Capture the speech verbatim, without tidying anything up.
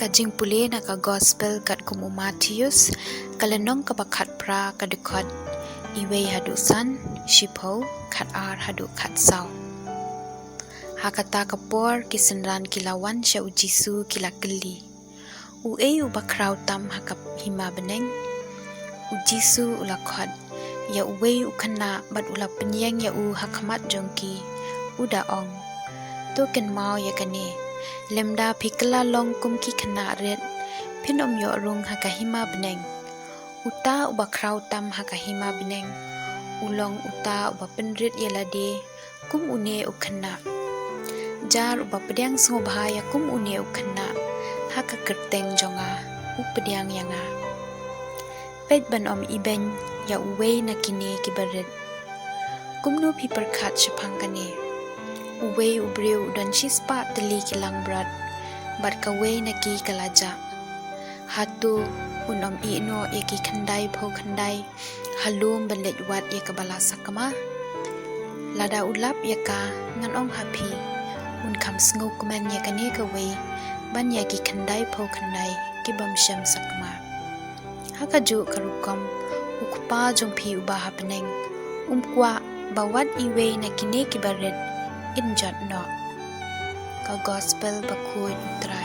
Ka jingpule na ka Gospel katkum u Mathaios, ka lynnong kaba khatphra, ka dkhot iwei haduh san, shiphew, khatar haduh khatsaw. Ha kata ka por ki synran ki la wan sha u Jisu, ki la kylli: Uei uba khraw tam ha ka hima bneng? U Jisu u la khot ïa uwei u khynnah bad u la pynïeng ïa u ha khmat jong ki, u da ong: To kynmaw ïa kane: lymda phi kylla long kum ki khynnah rit, phin ym ïoh rung ha ka hima bneng. Uta uba khraw tam ha ka hima bneng u long uta uba pynrit ïa lade kum une u khynnah. Jar uba pdiang sngewbha ïa kum une u khynnah ha ka kyrteng jong nga, u pdiang ïa nga. Peit ban ym ibeiñ ïa uwei na kine kiba rit. Kumno phi pyrkhat shaphang kane? Uwei u briew u don shispah tylli ki langbrot, bad kawei na ki ka la jah. Hato un ym ïeh noh ïa ki khyndaiphew khyndai ha lum ban leit wad ïa kaba la sakma? Lada u lap ïa ka, ngan ong ha phi, un kham sngewkmen ïa kane kawei ban ïa ki khyndaiphew khyndai ki bym shym sakma. Ha kajuh ka rukom, u Kpa jong phi uba ha bneng um kwah ba wat iwei na kine kiba rit in jot noh. Ka Gospel Bakhuid U Trai.